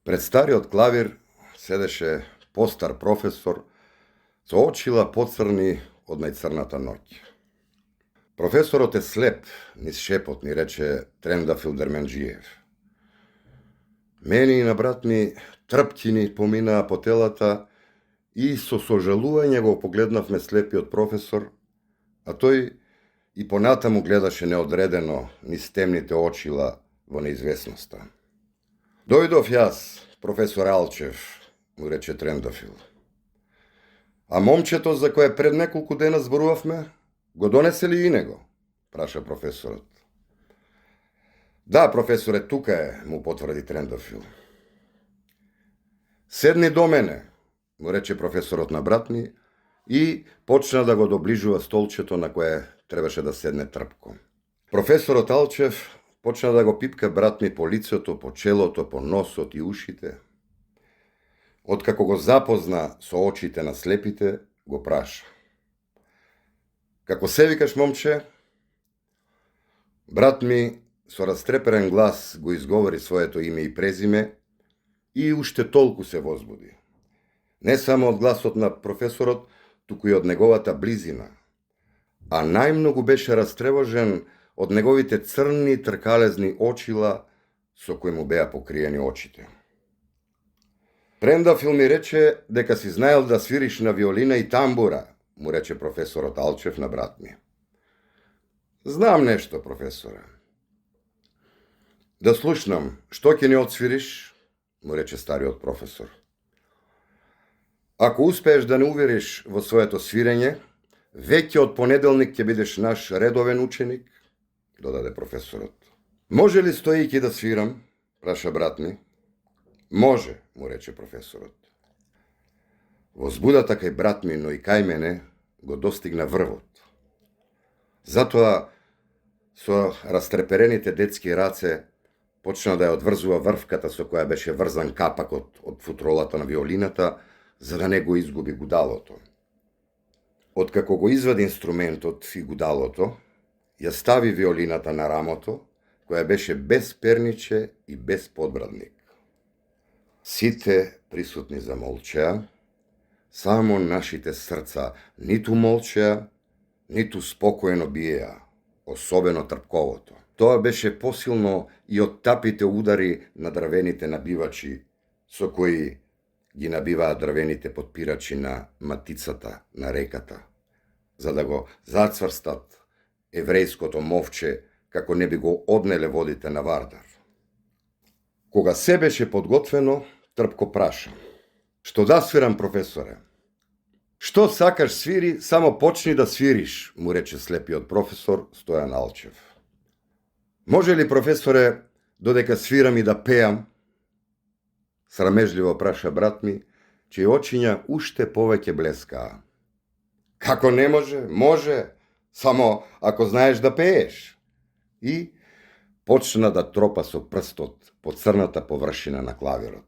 Пред стариот клавир седеше постар професор со очила поцрни од најцрната ноќ. Професорот е слеп, низ шепот ни рече Трендафил Дерменџиев. Мене и на брат ми трпкини поминаа по телата и со сожалување го погледнавме слепиот професор, а тој и понатаму гледаше неодредено низ темните очила во неизвестноста. Дојдов јас, професор Алчев, му рече Трендафил. А момчето за кое пред неколку дена зборувавме, го донесе ли и него? Праша професорот. Да, професоре, тука е, му потврди Трендафил. Седни до мене, му рече професорот на брат ми и почна да го доближува столчето на кое требаше да седне трпко. Професорот Алчев почна да го пипка брат ми по лицето, по челото, по носот и ушите. Откако го запозна со очите на слепите, го праша. Како се викаш, момче? Брат ми со растреперен глас го изговори своето име и презиме и уште толку се возбуди. Не само од гласот на професорот, туку и од неговата близина. А најмногу беше растревожен од неговите црни тркалезни очила со кои му беа покриени очите. Трендафил ми рече дека си знаел да свириш на виолина и тамбура, му рече професорот Алчев на брат ми. Знам нешто, професоре. Да слушнам, што ќе ни отсвириш, му рече стариот професор. Ако успееш да не увериш во своето свирење, веќе од понеделник ќе бидеш наш редовен ученик, додаде професорот. Може ли стоејќи да свирам? Праша брат ми. Може, му рече професорот. Возбудата кај брат ми, но и кај мене, го достигна врвот. Затоа, со растреперените детски раце, почна да ја одврзува врвката со која беше врзан капакот од футролата на виолината, за да не го изгуби гудалото. Откако го извади инструментот и гудалото, ја стави виолината на рамото, која беше без перниче и без подбрадник. Сите присутни замолчеа, само нашите срца ниту молчеа, ниту спокоено биеа, особено трпковото. Тоа беше посилно и од тапите удари на дрвените набивачи, со кои ги набиваа дрвените подпирачи на матицата на реката, за да го зацврстат еврејското мовче, како не би го однеле водите на Вардар. Кога се беше подготвено, трпко праша. Што да свирам, професоре? Што сакаш свири, само почни да свириш, му рече слепиот професор Стојан Алчев. Може ли, професоре, додека свирам и да пеам? Срамежливо праша брат ми, чии очиња уште повеќе блескаа. Како не може? Може, само ако знаеш да пееш. И почна да тропа со прстот по црната површина на клавирот.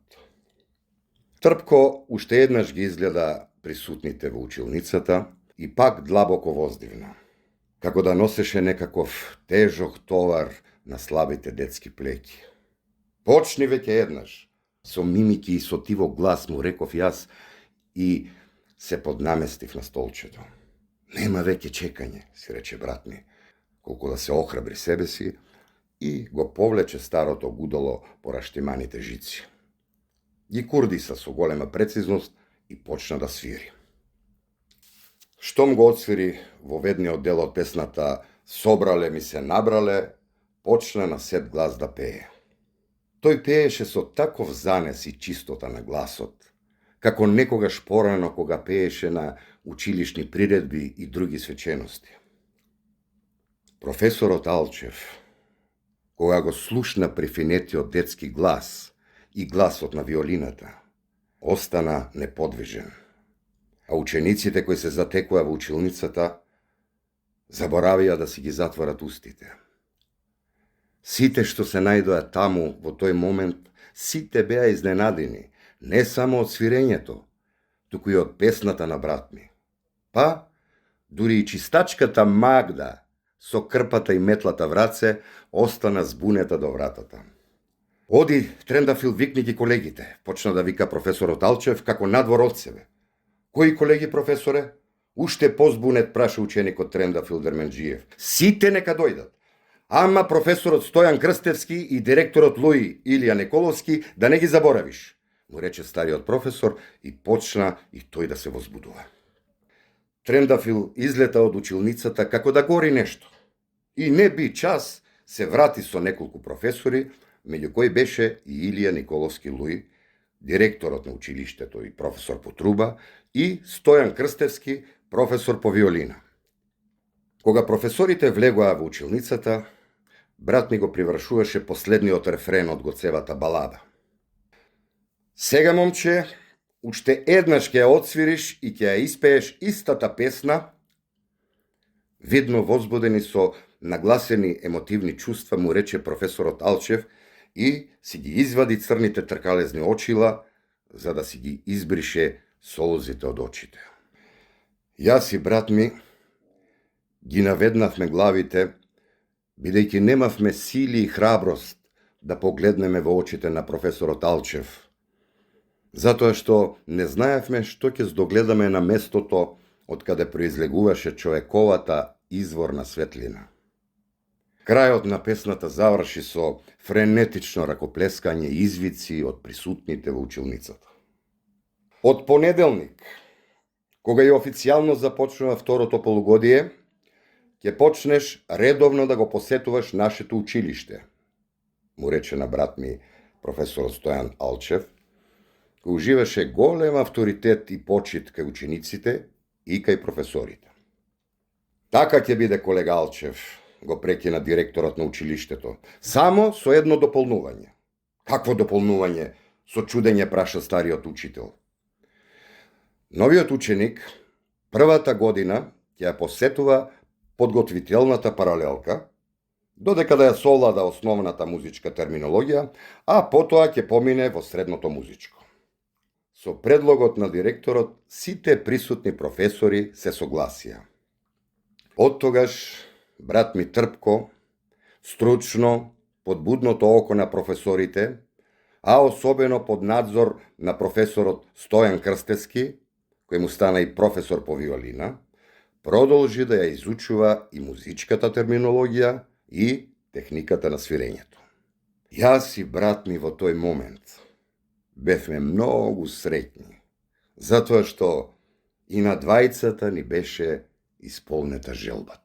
Трпко уште еднаш ги изгледа присутните во училницата и пак длабоко воздивна, како да носеше некаков тежок товар на слабите детски плеќи. Почни веќе еднаш, со мимики и со тивок глас му реков јас и се поднаместив на столчето. Нема веќе чекање, си рече брат ми, колку да се охрабри себе си и го повлече старото гудало по раштиманите жици. Ги курдиса со голема прецизност и почна да свири. Штом го отсвири во ведниот дел од песната "Собрале ми се набрале", почна на сет глас да пее. Тој пееше со таков занес и чистота на гласот, како некогаш порано кога пееше на училишни приредби и други свечености. Професорот Алчев, кога го слушна префинетиот детски глас и гласот на виолината, остана неподвижен, а учениците кои се затекоа во училницата заборавија да си ги затворат устите. Сите што се најдоа таму во тој момент, сите беа изненадени, не само од свирењето, туку и од песната на брат ми. Па, дури и чистачката Магда со крпата и метлата в раце остана збунета до вратата. Оди, трендафил, викни ги колегите, почна да вика професорот Алчев како надвор од себе. Кои колеги, професоре? Уште позбунет праша ученикот Трендафил Дерменџиев. Сите нека дојдат. Ама професорот Стојан Крстевски и директорот Луи Илија Николовски да не ги заборавиш, му рече стариот професор и почна и тој да се возбудува. Трендафил излета од училницата како да гори нешто. И не би час се врати со неколку професори, меѓу кои беше и Илија Николовски Луи, директорот на училиштето и професор по труба, и Стојан Крстевски, професор по виолина. Кога професорите влегоа во училницата, брат ми го привршуваше последниот рефрен од Гоцевата балада. Сега, момче, уште еднаш ќе ја отсвириш и ќе ја испееш истата песна. Видно возбудени со нагласени емотивни чувства, му рече професорот Алчев и си ги извади црните тркалезни очила, за да си ги избрише солзите од очите. Јас и брат ми ги наведнавме главите, бидејќи немавме сили и храброст да погледнеме во очите на професорот Алчев, затоа што не знаевме што ќе здогледаме на местото од каде произлегуваше човековата изворна светлина. Крајот на песната заврши со френетично ракоплескање и извици од присутните во училницата. Од понеделник, кога и официјално започнува второто полугодие, ќе почнеш редовно да го посетуваш нашето училиште, му рече на брат ми професор Стојан Алчев, кој уживаше голем авторитет и почит кај учениците и кај професорите. Така ќе биде, колега Алчев, го прекина директорот на училиштето, само со едно дополнување. Какво дополнување? Со чудење праша стариот учител. Новиот ученик првата година ќе ја посетува подготвителната паралелка, додека да ја совлада основната музичка терминологија, а потоа ќе помине во средното музичко. Со предлогот на директорот, сите присутни професори се согласија. Од тогаш, брат ми трпко, стручно, под будното око на професорите, а особено под надзор на професорот Стојан Крстевски, кој му стана и професор по виолина, продолжи да ја изучува и музичката терминологија и техниката на свирењето. Јас и брат ми во тој момент бевме многу среќни, затоа што и на двајцата ни беше исполнета желбата.